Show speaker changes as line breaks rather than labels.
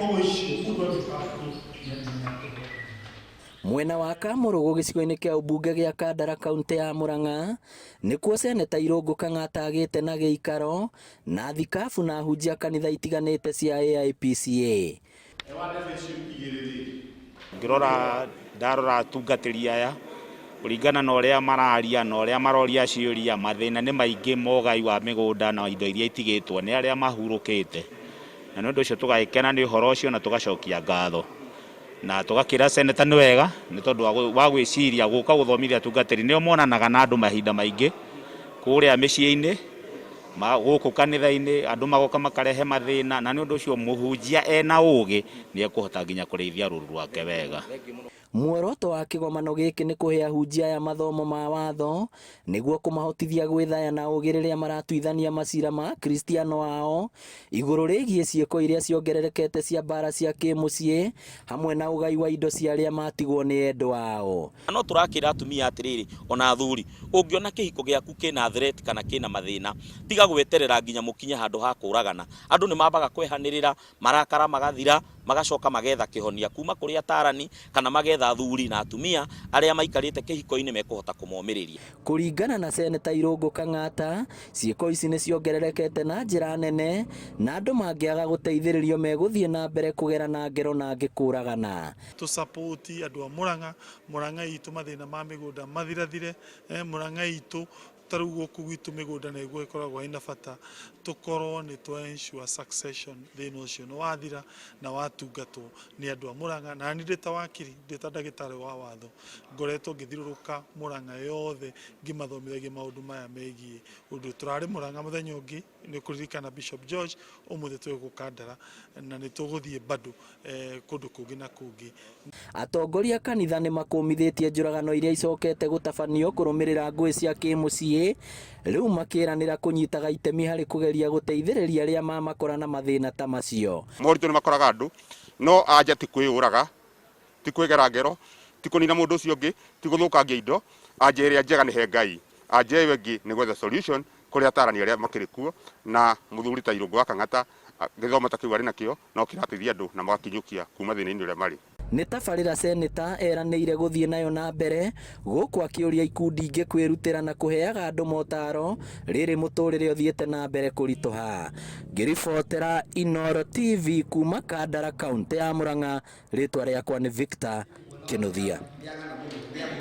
Koguo icio mũndũ angĩka nĩ
Mwena wa Kamũrũgũ gĩcigo-inĩ kĩa ũmbunge gĩa Kandara, kaũntĩ ya Murang'a, nĩkuo Seneta Irũngũ Kang'ata agĩte na gĩikaro na thikabu na ahunjia kanitha itiganĩte cia AIPCA.
Ngĩrora, ndarora atungatĩri aya kũringana na ũrĩa mararia na ũrĩa maroria ciũria, mathĩna nĩ maingĩ ma ũgai wa mĩgũnda na indo iria itigĩtwo nĩ arĩa mahurũkĩte, na nĩ ũndũ ũcio tũgagĩkena nĩ ũhoro ũcio na tũgacokia ngatho na tũgakĩra seneta nĩ wega nĩ tondũ wa gwĩciria gũka gũthomithia atungatĩri. Nĩo monanaga na andũ mahinda maingĩ kũrĩa mĩciĩ-inĩ, gũkũ kanitha-inĩ andũ magoka makarehe mathĩna, na nĩ ũndũ ũcio mũhunjia ena ũgĩ nĩ ekũhota nginya kũrĩithia rũru rwake wega.
Muoroto wa kĩgomano gĩkĩ nĩ kũhe ahunjia aya mathomo ma watho nĩguo kũmahotithia gwĩthaya na ũgĩ rĩrĩa maratuithania macira ma Akristiano ao igũrũ rĩgiĩ ciĩko iria ciongererekete cia mbara cia kĩmũciĩ hamwe na ũgai wa indo cia arĩa matigwo nĩ endwa ao.
No tũrakĩra atumia atĩrĩrĩ, ona athuri, ũngĩona kĩhiko gĩaku kĩna threat kana kĩna mathĩna, tiga gweterera nginya mũkinye handũ ha kũragana. Andũ nĩ mambaga kwehanĩrĩra, marakara magathira, magacoka magetha kĩhonia kuma kũrĩ atarani kana magetha athuri na atumia arĩa maikarĩte kĩhiko-inĩ mekũhota kũmomĩrĩria.
Kũringana na Seneta Irũngũ Kang'ata, ciĩko ici nĩ ciongererekete na njĩra nene na andũ mangĩaga gũteithĩrĩrio megũthiĩ na mbere kũgerana ngero na angĩ kũragana.
Tũ support andũ a Murang'a, Murang'a itũ mathĩna ma mĩgũnda mathirathire, Murang'a itũ ta rĩu gũkũ gwitũ mĩgũnda nĩguo ĩkoragwo ĩna bata, tũkorwo nĩ twa ensure succession thĩna ũcio nĩ wathira na watungatwo nĩ andũ a Murang'a. Na niĩ ndĩ ta wakiri, ndĩ ta ndagĩtarĩ wa watho, ngoretwo ngĩthiũrũrũka Murang'a yothe ngĩmathomithagia maũndũ maya megiĩ ũndũ. Tũrarĩ Murang'a mũthenya ũngĩ nĩ kũririkana Bishop George, ũmũthĩ twĩ gũkũ Kandara na nĩ tũgũthiĩ bado kũndũ kũngĩ na kũngĩ.
Atongoria kanitha nĩ makũmithĩtie njũragano iria icokete gũtabanio kũrũmĩrĩra ngũĩ cia kĩmũciĩ, rĩu makĩranĩra kũnyitaga itemi harĩ kũgeria gũteithĩrĩria arĩa mamakora na mathĩna ta macio.
Moritũ nĩ makoraga andũ, no anja ti kwĩyũraga, ti kwĩgera ngero, ti kũnina mũndũ ũcio ũngĩ, ti gũthũkangia indo. Anja ĩrĩa njega nĩ he Ngai, anja ĩyo ĩngĩ nĩ gwetha solution kũrĩ atarani arĩa makĩrĩ kuo, na mũthuri ta Irũngũ wa Kang'ata, gĩthomo ta kĩu arĩ nakĩo no kĩrateithia andũ na magakinyũkia kuma thĩna-inĩ ũrĩa marĩ.
Nĩ tabarĩra seneta eranĩire gũthiĩ nayo na mbere gũkũ akĩũria ikundi ingĩ kwĩrutĩra na kũheaga andũ motaro rĩrĩ mũtũrĩre ũthiĩte na mbere kũritũha. Ngĩribotera Inooro TV kuma Kandara, kaũntĩ ya Murang'a, rĩtwa rĩakwa nĩ Victor Kĩnuthia.